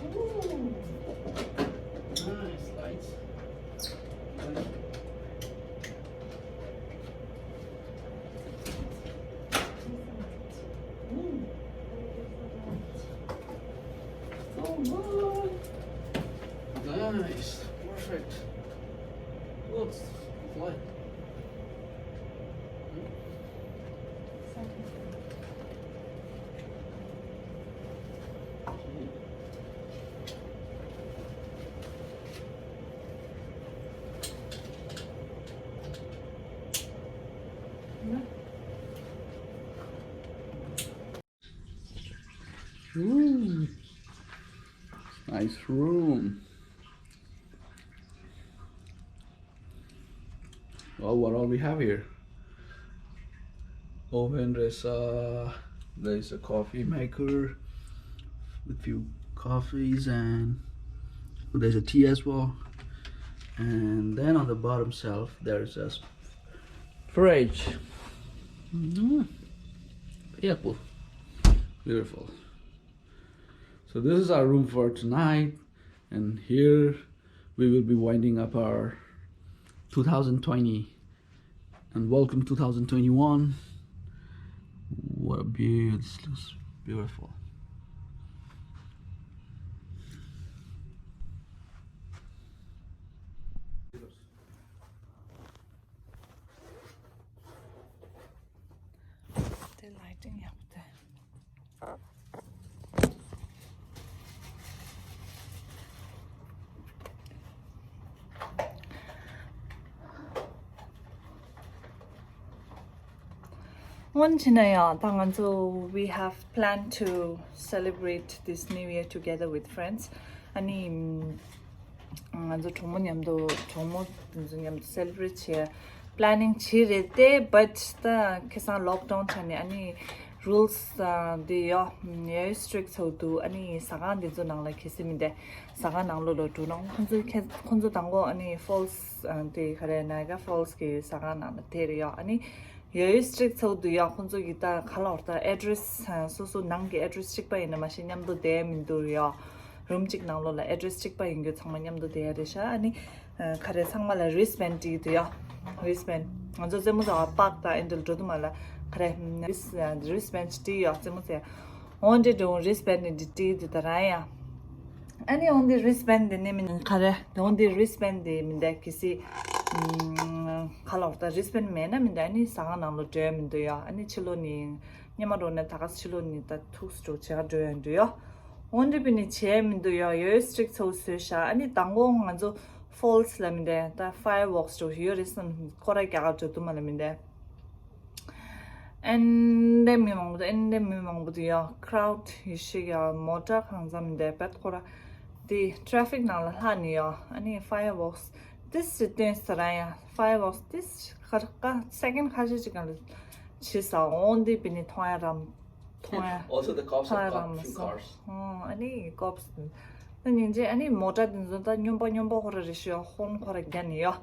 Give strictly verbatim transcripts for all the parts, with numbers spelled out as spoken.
Ooh. Nice lights. Ooh. Oh, wow. Nice. Perfect. Looks like. Ooh, nice room. Well, what all we have here? Oven, there's a, there's a coffee maker with few coffees, and there's a tea as well. And then on the bottom shelf, there's a s- fridge. Mm-hmm. Beautiful. Beautiful. So this is our room for tonight, and here we will be winding up our two thousand twenty, and welcome two thousand twenty-one. What a beautiful, this looks beautiful. དེ་lighting ཡག་པོ་འདུག་སྔོན་ཕྱིན་ན་ཡང་ད་ང་ཚོ we have planned to celebrate this new year together with friends. ཨ་ནི་ང་ཚོ་གྲོགས་མོ་མཉམ་དུ་གྲོགས་མོ་དེ་ཚོ་མཉམ་དུ་celebrate བྱེད་planning བྱས་རེད་དེ། But ད་ཁ་སང་lockdown ཆགས་ནས་ཨ་ནི་rules འདི་ཡོ་ཡོ་strict ཚོགས་འདུག་ཨ་ནི་ཟ་ཁང་འདི་ཚོ་ནང་ལ་གལ་སྲིད་མི་འདི་ཟ་ཁང་ནང་ལོགས་ལ་འགྲོ་ན་ཁོང་ཚོ་ཁྱེད་ཁོང་ཚོ་དང་པོ་ཨ་ནི་Falls དེ་ག་རེ་Niagara Falls གི་ཟ་ཁང་ནང་ལ་དེ་རེད་ཡོ། ཨ་ནི་ཡོ་ཡོ་strict ཚོགས་འདུག་ཡོ། ཁོང་ཚོ་གི་ད་ག་ལ་བར་ད་address སོ་སོ་ནང་གི་address གཅིག་པ་ཡིན་ན་མ་གཞི་མཉམ་དུ་བསྡད་མི་འདུག་ཡོ། room གཅིག་ནང་ལོགས་ལ་address གཅིག་པ་ཡིན་རྒྱུ་ཚང་མ་མཉམ་དུ་བསྡད་ཡ་རེད་ཤག་ཨ་ནི་ག་རེ་ཚང་མ་ལ་wristband སྤྲད་ཀྱི་འདུག་ཡོ། wristband ང་ཚོ་རྩེད་མོ་རྩེ་བ་པག་དང་ཨེ་འདྲ་འགྲོ་དུས་མ་ལ་ག་རེ་wrist wristband སྤྲད་ཡོ། རྩེད་མོ་རྩེ་འོན་ཏེ་འགྲོ་wristband འདི་སྤྲད་དུས་ད་རང་ཡ། ཨ་ནི་འོན་ཏེ་wristband འདི་ནི་མིན་ག་རེ་འོན་ཏེ་wristband འདི་མིན་ད་གི་སི་ག་ལ་བར་ད་wristband མེད་ན་མིན་ད་ཨ་ནི་ཟ་ཁང་ནང་ལོགས་འགྲོ་ཡ་མི་འདུག་ཡོ། ཨ་ནི་ཕྱི་ལོགས་ནི་སྙེ་མ་རོ་ནས་ད་ག་ཕྱི་ལོགས་ནི་ད་ཐུགས་སུ་འགྲོ་བྱེད་ག་འགྲོ་ཡ་འདུག་ཡོ། འོན་ཏེ་པི་ནི་བྱས་མི་འདུག་ཡོ། ཡོ་ཡོ་strict ཚོགས་བཟོས་ཤག་ཨ་ནི་དང་པོ་ང་ཚོ་Falls ལ་མི་འདུག་ད་fireworks འགྲོ་ཡོད་རེད་བསམ་སྐོར་ར་རྒྱག་ག་འགྲོ་དུས་མ་ལ་མི་འདུག་ཨེན་དེ་མི་མང་པོ་འདུག་ཨེན་དེ་མི་མང་པོ་འདུག་ཡོ། crowd ཡེ་ཤེས་ཡོ། མོ་ཊ་གང་འཚམ་མི་འདུག་བད་ཁོ་ར་དེ་traffic ནང་ལ་ལྷག་ནི་ཡོ། ཨ་ནི་fireworks ཏིས་ཞིག་སྟོན་ས་ར་ཡ། fireworks ཏིས་ཁ་ཁ་second ཁ་ཤས་ཅིག་ག་ལ་ཕྱི་ས་འོང་དེ་པི་ནི་མཐོང་ཡ་རམ། མཐོང་ཡ། Also, the cops མཐོང་ཡ་རམ་མ་སོང་། ཨོ་ཨ་ནི་cops ད་ཉིན་རྗེས་ཨ་ནི་མོ་ཊ་དེ་ཚོ་ད་སྨྱོན་པ་སྨྱོན་པ་ཁོ་ར་རེད་ཤག་ཧོན་ཁོ་ར་རྒྱ་ནི་ཡོ།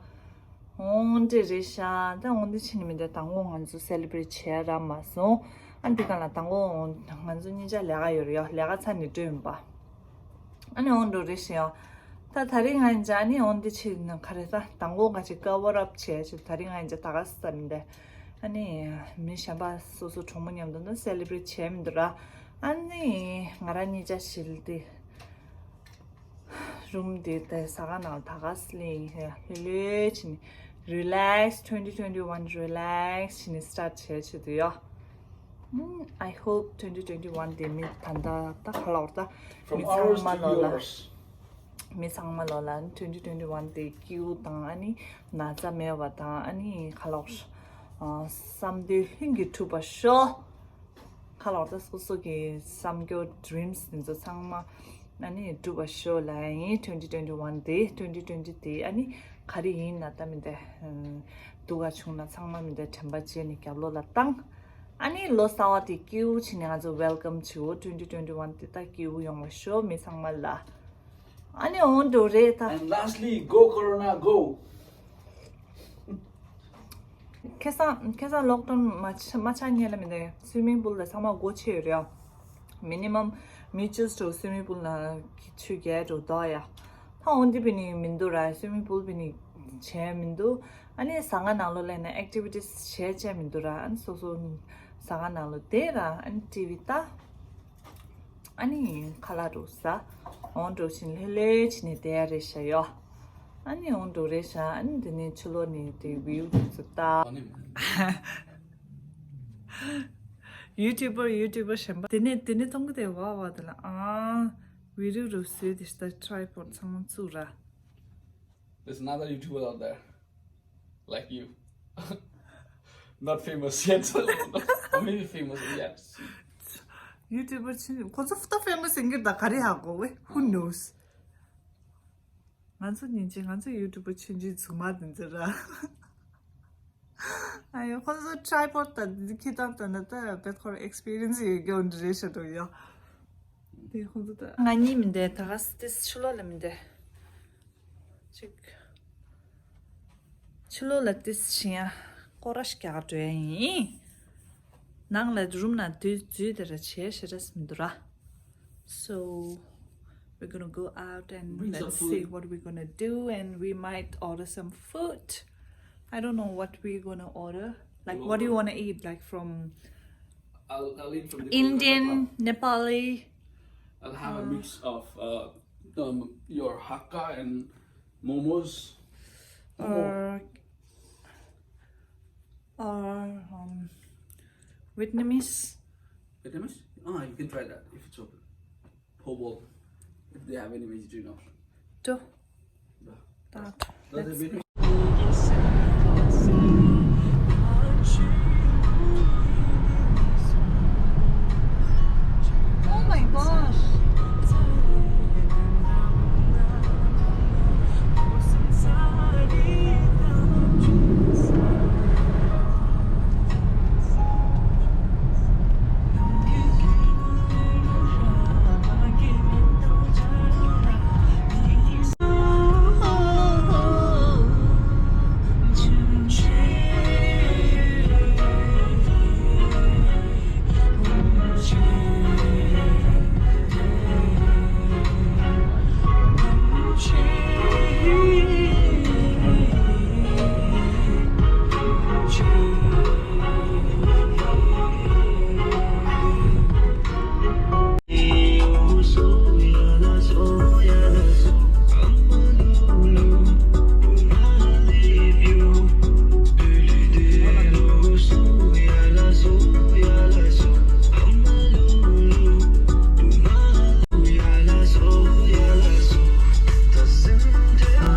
འོང་དེ་རེད་ཤག་ད་འོང་དེ་ཕྱི་ནི་མི་འདུག་དང་པོ་ང་ཚོ་celebrate བྱས་ར་མ་སོང་། ཨ་འདི་ག་ལ་དང་པོ་ང་ཚོ་གཉིས་ཆ་ལས་ཀ་ཡོད་རེད་ཡོ། ལས་ཀ་ཚར་ནས་འགྲོ་ཡིན་པ། ཨ་ནི་འོང་འགྲོ་རེད་ཤག་ཡོ། ད་ད་རིང་ང་ཡིན་ཅག་ཨ་ནི་འོང་དེ་ཕྱི་ནི་ག་རེ་ད་དང་པོ་ང་ཅིག་cover up བྱས་ཅིག་ད་རིང་ང་ཡིན་ཅག་ད་ག་ས་མི་འདུག་ཨ་ནི་མི་གཞན་པ་སོ་སོ་གྲོགས་མོ་མཉམ་དུ་ནི་celebrate བྱས་མི་འདུག་ར། ཨ་ནི་ང་རང་གཉིས་ཆ་ཞིལ་དེ་ རུམ་དེ་དེ་ཟ་ཁང་ནང་ད་ག་སི་ལིང་ཧེ་ལྷོད་ལྷོད་བྱས་ནས་relax twenty twenty-one relax བྱས་ནས་start བྱས་བྱས་དུ་ཡོད། ཨམ། I hope twenty twenty-one དེ་མི་ད་ལྟ་ད་ག་ལ་བར་ད་From མི་ཚང་ours མ་to ལོ་ལ yours. མི་ཚང་མ་ལོ་ལ་twenty twenty-one དེ་སྐྱིད་པོ་དང་ཨ་ནི་ན་ཚ་མེད་པ་དང་ཨ་ནི་ག་ལ་བར་བསམ་དོན་ལྷུན་གྱིས་གྲུབ་པ་ཤོག་ཁ་ལོག་ད་སོ་སོ་གི་བསམ་རྒྱུ་dreams དེ་ཚོ་ཚང་མ་ཨ་ནི་འགྲུབ་པ་ཤོག་ལབ་ཡིན། twenty twenty-one དེ་twenty twenty དེ་ཨ་ནི་ག་རེ་ཡིན་ན་ད་མི་འདྲ་སྡུག་ག་བྱུང་ན་ཚང་མ་མི་འདྲ་དྲན་པ་བརྗེད་ནས་རྒྱབ་ལོགས་ལ་བཏང་། ཨ་ནི་ལོ་གསར་བ་དེ་སྐྱིད་པོ་བྱས་ནས་ང་ཚོ་welcome བྱེད་འོ། twenty twenty-one དེ་ད་སྐྱིད་པོ་ཡོང་བ་ཤོག་མི་ཚང་མ་ལ། ཨ་ནི་འོང་འགྲོ་རེད་ད། And lastly, go Corona, go. ཁ་སང་ཁ་སང་lockdown མ་ཆ་མ་ཆགས་སྔོན་ལ་མི་འདུག swimming pool ལ་ཚང་མ་སྒོ་ཕྱེ་ཡོད་རེད། minimum མི་བཅུ་ཙམ་swimming pool ནང་ཆུ་རྒྱག་འགྲོ་འདུག་ཡ། ད་འོང་འདི་བི་ནི་མི་འདུག་ར། swimming pool བི་ནི་བྱས་མི་འདུག་ཨ་ནི་ཟ་ཁང་ནང་ལོགས་ལ་ཡིན་ན་activities བྱས་བྱས་མི་འདུག་ར། ཨ་ནི་སོ་སོ་ཟ་ཁང་ནང་ལོགས་བསྡད་ར། ཨ་ནི་ཊི་ཝི་ལྟ། ཨ་ནི་ཁ་ལག་འགྲོ་ཟ། འོང་འགྲོ་བཞིན་ལྷོད་ལྷོད་བྱས་ནས་བསྡད་ཡ་རེད་ཤག་ཡོ། ཨ་ནི་འོང་འགྲོ་རེད་ཤག་ཨ་ནི་དེ་ནས་ཕྱི་ལོགས་ནས་དེ་view དེ་ཚོ་ལྟ། YouTuber YouTuber གཞན་པ་དེ་ནས་དེ་ནས་མཐོང་གི་དེ་བ་བ་དེ་ལ་ཨ་video རུ་བཟོས་དེ་ཤ་tripod ཚང་མ་བཙུགས་ར། There's another YouTuber out there. Like you. Not famous yet. Or maybe famous yet. YouTuber ཆེན་ཁོ་ཚོ་ད་famous ཡིན་གྱི་ད་ག་རེ་ཧ་གོ་བས། Who knows? ང་ཚོ་ཉིན་གཅིག་ང་ཚོ་YouTuber ཆུང་ཆུང་ཚུགས་མ་དེ་ཚོ་ར། ཨ་ཡོ་ཁོ་ཚོ་tripod ད་འདི་ཁྱེད་དང་ད་ན་ད་བེད་ཁོར་experience ཡོད་རྒྱུ་འདྲ་རེད་ཤག་འགྲོ་ཡོ། དེ་ཁོ་ཚོ་ད་ང་གཉིས་མི་འདུག་ད་ག་སི་ཏིས་ཕྱི་ལོགས་ལ་མི་འདུག་ཅིག་ཕྱི་ལོགས་ལ་ཏིས་ཕྱིན་ཡ་སྐོར་ར་ཞིག་རྒྱག་འགྲོ་ཡ་ཡིན། ནང་ལ་རུམ་ནང་དུས་ཚོད་དེ་ར་བྱས་ཤེས་ར་མི་འདུག་ར། So we're gonna go out and Bring some let's see food. What we're gonna do and we might order some food. I don't know what we're gonna order. Like, what do you wanna eat? Like from I'll, I'll eat from the Indian, Kolkata. Nepali. I'll have a mix of uh, um, your Hakka and momos. Or or um, Vietnamese. Vietnamese? Ah, you can try that if it's open. Po bo, if they have any vegetarian option. Too. Yeah. That. That's a Vietnamese. Oh my gosh.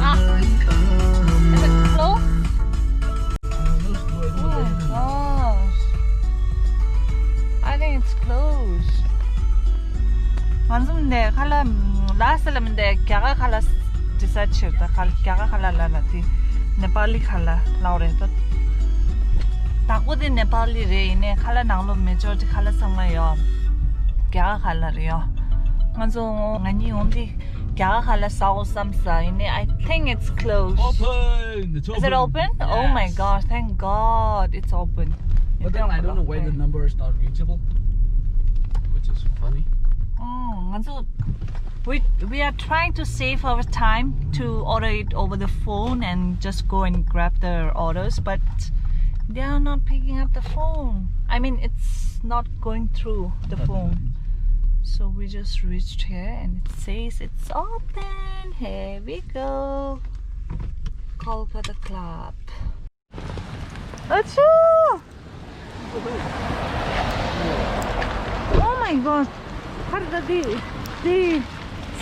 Ah, is it closed? Oh my gosh. I think it's closed. ང་ཚོ་འདི་ཁ་ལག་ལ་ཟེར་ལ་མི་འདི་རྒྱ་གར་ཁ་ལག་decide བྱེད་ད་ཁ་རྒྱ་གར་ཁ་ལག་ལ་ན་དེ་ནེ་པ་ལི་ཁ་ལག་ལའོ་རེད་ད། དྭགས་པོ་དེ་ནེ་པ་ལི་རེད། ཡིན་ནའི་ཁ་ལག་ནང་ལོ་majority ཁ་ལག་ཚང་མ་ཡོད། རྒྱ་གར་ཁ་ལག་རེད་ཡོད། ང་ཚོ་ང་གཉིས་འོང་དེ་རྒྱ་གར་ཁ་ལག་ཟ་འོ་བསམ་ས། ཡིན་ནའི་I think it's closed. Open! It's open! Is it open? Oh my gosh, thank God it's open. But then I don't know why the number is not reachable, which is funny. Oh, ང་ཚོ we we are trying to save our time to order it over the phone and just go and grab the orders, but they are not picking up the phone. I mean, it's not going through the phone. So we just reached here and it says it's open. Here we go. Kolkata Club. Achoo! Oh my god. ཧར་ད་དེ་དེ་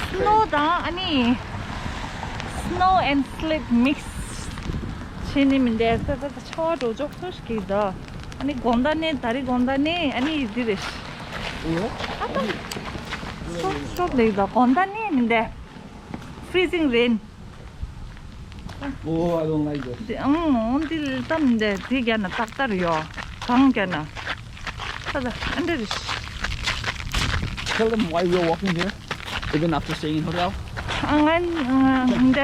སི་ནོ་དང་ཨ་ནི་snow and slip mix བྱེད་ནི་མིན་འདས། ད་ད་ད་ཆར་པ་འགྲོ་ཆོག་ཐོ་ཞིག་གིས་ད། ཨ་ནི་དགོང་དག་ནས་ད་རེས་དགོང་དག་ནས་ཨ་ནི་འདི་རེད། ཨ་ད་ཤོབ་ཤོབ་ལེགས་ད་དགོང་དག་ནས་མིན་འདས། Freezing rain. Oh, I don't like that. དེ་ཨང་འདི་ལྟ་མིན་འདས། དེ་རྒྱ་ན་ཏག་ཏག་ཡོད། གང་རྒྱ་ན། ད་ད་ཨ་འདི་རེད། Tell them why we are walking here, even after staying in hotel. ཨ་ང་འདི་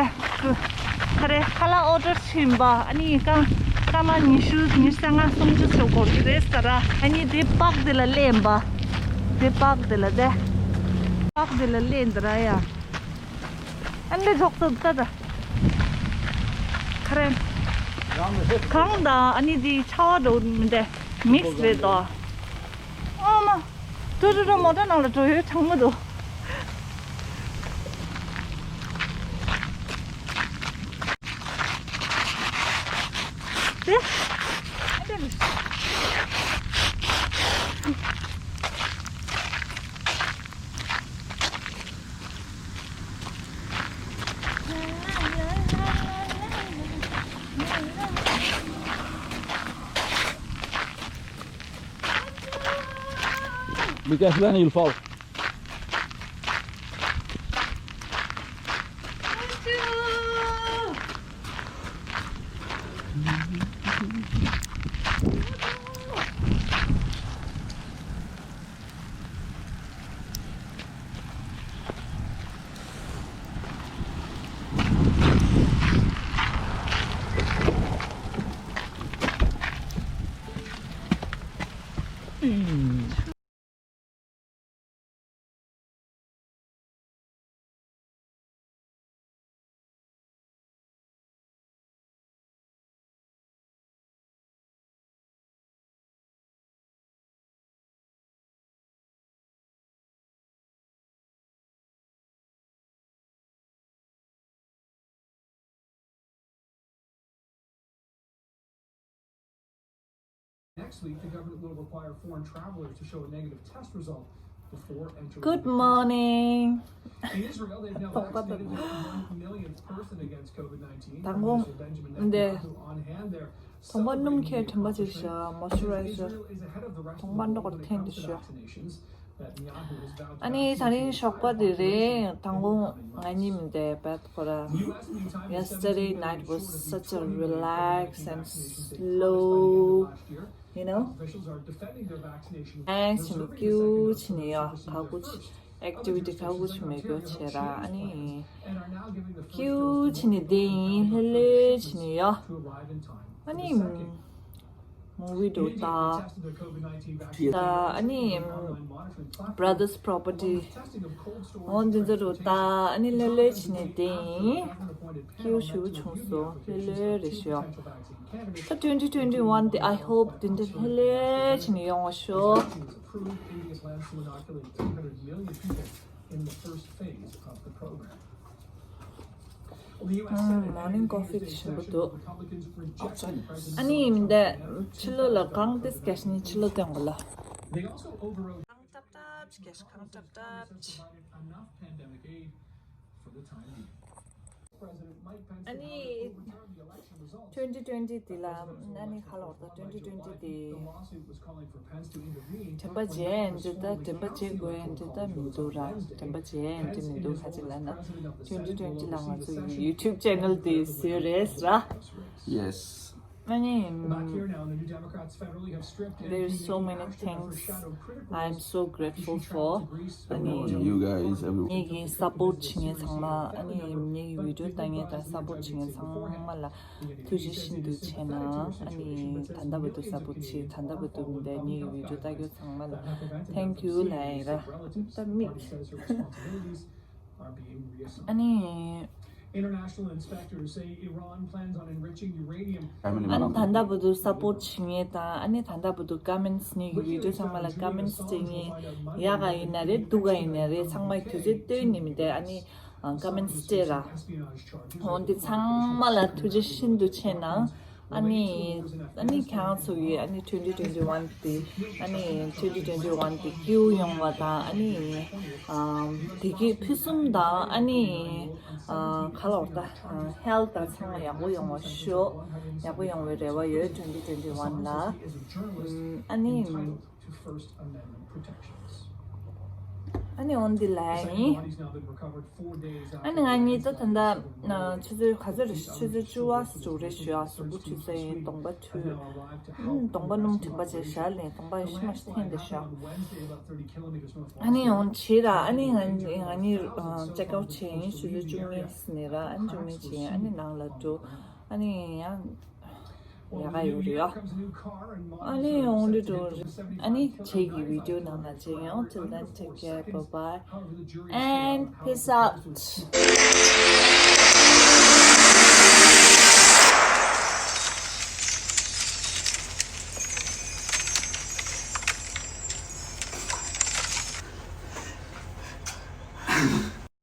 ཁ་རེ་ཁ་ལག་ཨོ་ཌར་ཕྱིན་པ། ཨ་ནི་ཀ་ཀ་ལ་ཉི་ཤུ་ཉི་ཤུ་རྩ་ལྔ་སུམ་ཅུ་ཙམ་འགོར་གྱི་རེད་ཟེར། ཨ་ནི་དེ་པག་དེ་ལ་ལེན་པ། དེ་པག་དེ་ལ་དེ་པག་དེ་ལ་ལེན་དེ་ར་ཡ། ཨ་ནི་ལོག་ཏུ་ལྟ་ད། ཁ་རེ། གང་ད་ཨ་ནི་དེ་ཆར་པ་འགྲོ་མི་འདས། མིག་སི་རེད་དོ། ཨ་མ། ཏུ་ཏུ་ཏུ་མོ་ཊ་ནང་ལ་འགྲོ་ཡོད་གྲང་མོ་འདུག་དེ། ཨ་དེ་ནི། Be careful and you'll fall. Next week, the government will require foreign travelers to show a negative test result before entering Good the country. Morning. In Israel, they've now vaccinated the one millionth person against COVID nineteen. དང་པོ། Prime Minister Benjamin འདི། Netanyahu on hand there དང་པོ་སྣུམ་འཁྱེར་དྲན་པ་ཅིག་བཞག་མོ་ཨིས་ཅུ་རའི་ཛར། དང་པོ་འགྲོ་གར་འཐེན་དེ་བཞག་ཨ་ནི་ད་རིང་ཞོགས་པ་དེ་རིང་དང་པོ་ང་གཉིས་མི་འདས་པད་ཁོ་ར། Yesterday night was such a relax and slow, you know. Thanks to you ཆི་ནི་ཡོད་ག་གུ་ཆི་activity ག་གུ་ཆི་མེད་གོ་ཆེ་ར། ཨ་ནི་ཀིའུ་ཆི་ནི་དེ་ཡིན། ལྷོད་ལྷོད་ཆི་ནི་ཡོད། ཨ་ནི་movie འགྲོ་ད། ད་ཨ་ནི་Brothers Property འོ་འདི་ཚོ་འགྲོ་ད། ཨ་ནི་ལྷོད་ལྷོད་ཆི་ནི་དེ་ཡིན། ཀིའུ་ཞུ་བྱུང་སོ་ལྷོད་ལྷོད་རེ་ཞུ། ད་twenty twenty-one དེ་I hope དེ་འདྲ་ལྷོད་ལྷོད་བྱས་ནས་ཡོང་བ་ཤོག་ཨང་། Morning coffee དེ་ཞིམ་པོ་འདུག་ཨ་ནི་མི་འདས་ཕྱི་ལོགས་ལ་གངས་དེ་སྐྱ་ཤིང་ཕྱི་ལོགས་སྟོན་དགོས་ལ། གངས་ཏབ་ཏབ་ཅིག་སྐྱ་ཤིང་གངས་ཏབ་ཏབ་ཅིག་ཨ་ནི་twenty twenty དེ་ལ་ཨ་ནི་ཁ་ལོག་ད་twenty twenty དེ་དྲན་པ་བརྗེད་ཡ་འདི་ད་དྲན་པ་བརྗེད་དགོས་ཡ་འདི་ད་མི་འདུག་ར། དྲན་པ་བརྗེད་ཡ་འདི་མི་འདུག་ག་ཅིག་ལབ་ན་twenty twenty ལ་ང་ཚོ་YouTube channel དེ་བཟོས་རེད་ར། Yes. ཨ་ནི། There is so many things I am so grateful for. ཨ་ནི། You guys, everyone. ངེད་ཀྱི་support བྱེད་མཁན་ཚང་མ། ཨ་ནི་ངེད་ཀྱི་video ལྟ་མཁན་དང་support བྱེད་མཁན་ཚང་མ་ལ་ཐུགས་རྗེ་ཤིན་ཏུ་ཆེ་གནང་། ཨ་ནི་ད་ལྟ་བར་དུ་support བྱེད། ད་ལྟ་བར་དུ་མི་འདའ་ངེད་ཀྱི་video ལྟ་མཁན་ཚང་མ་ལ་thank you ལབ་ཡིན་ར། ད་མིག་ཨ་ནི། International inspectors say Iran plans on enriching uranium. ཨ་ནི་ད་ལྟ་བར་དུ་སཔོརཊ་བྱེད་མཁན་དང་ཨ་ནི་ད་ལྟ་བར་དུ་ཀོ་མེན་ཊི་ངའི་གི་བི་ཌི་ཡོ་ཚང་མ་ལ་ཀོ་མེན་ཊི་སྤྲད་མཁན་ཡག་ག་ཡིན་ན་རེད་སྡུག་ག་ཡིན་ན་རེད་ཚང་མ་དུས་ཚོད་སྟོན་ནི་མི་འདུག་ཨ་ནི་ཀོ་མེན་ཊི་སྤྲད་ར། འོན་ཏེ་ཚང་མ་ལ་ཐུགས་རྗེ་ཤིན་ཏུ་ཆེ་གནང་། ཨ་ནི་ཨ་ནི་ཁྱེད་རང་ཚོ་གི་ཨ་ནི་twenty twenty-one དེ་ཨ་ནི་twenty twenty-one དེ་སྐྱིད་པོ་ཡོང་བ་དང་ཨ་ནི་ཨ་བདེ་སྐྱིད་ཕུན་སུམ་དང་ཨ་ནི་ཨ་ག་ལ་བར་ད་ཧེལ་ཐི་དང་ཚང་མ་ཡག་པོ་ཡོང་བ་ཤོག་ཡག་པོ་ཡོང་བའི་རེ་བ་ཡོད་twenty twenty-one ལ། ཨ་ནི། ཨ་ནི་འོན་ཏེ་ལ་ཡིན། ཨ་ནི་ང་གཉིས་ད་ད་ལྟ་ཆུ་ཚོད་ག་ཚོད་རེད་ཆུ་ཚོད་བཅུ་པ་ཟུག་རེད་ཞུ་ཨ་གཟུགས་པོ་ཆུ་ཚོད་ཡིན་གདོང་པ་འཐུལ། ཨ་གདོང་པ་སྣུམ་དྲན་པ་བྱས་ཞར་ལེན་གདོང་པ་ཡི་ཤི་མ་ཤི་འཐེན་དེ་ཤ། ཨ་ནི་འོན་བྱེད་ར་ཨ་ནི་ང་ང་གཉིས་ཅེག་ཨའུཊ་བྱས་ཡིན་ཆུ་ཚོད་བཅུ་གཉིས་ནས་ར་ཨ་ནི་བཅུ་གཉིས་བྱས་ཡིན་ཨ་ནི་ནང་ལ་འགྲོ། ཨ་ནི་ཡང་ཡག་ག་ཡོད་རེད་ཨ། ཨ་ནི་only to ཨ་ནི་ཁྱེད་ཀྱི་བི་ཌི་ཡོ་ནང་ལ་མཇལ་ཡོང་། Till then, take care, bye bye and peace out.